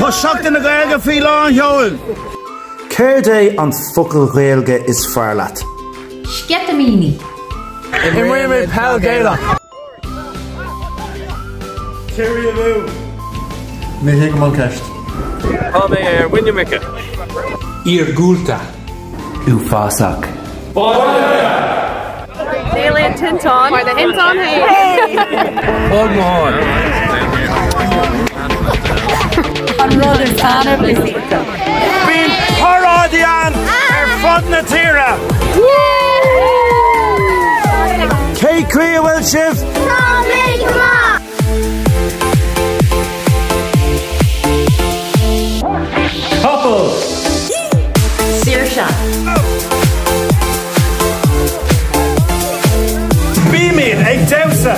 Tá Seachtain na Gaeilge faoi lán sheoil! Céard é an focal Gaeilge is fearr leat? Sceitimíní. Imrímid peil Gaelach. Ciarraí abú! Ní thuigim an ceist. Tá mé ar mhuin na muice. Iargúlta. Uafásach. Níl aon tinteán. Mar do thinteán féin. Fág mo sháith. An rud is annamh is iontach. Bíonn paráidí ann ar fud na tíre! Cé chaoi a bhfuil sibh? Tá mé go maith! Capall! Saoirse. Bímid ag damhsa!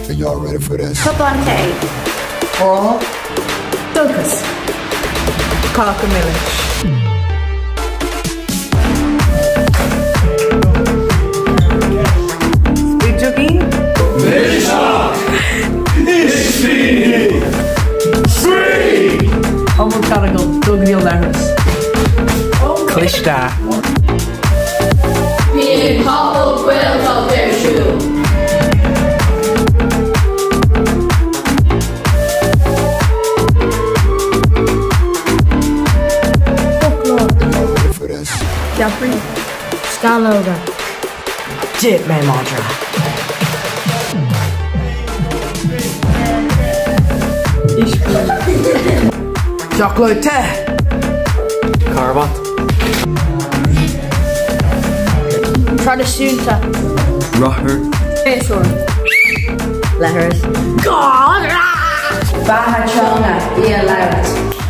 Are y'all ready for this? Cupán tae. Grá. Dóchas. Cáca milis. Spideoigín. Milseach! Ispíní! Spraoi! An bhfuil cead agam dul go dtí an leithreas? Cliste. Bíonn Capall Gaeltacht ar siúl. Foclóir. Ceapairí. Sceallóga. D'ith mé madra. Ispín. Seacláid te! Carbhat. Traidisiúnta. Rothar. Séasúr. Leithreas. Beatha teanga í a labhairt.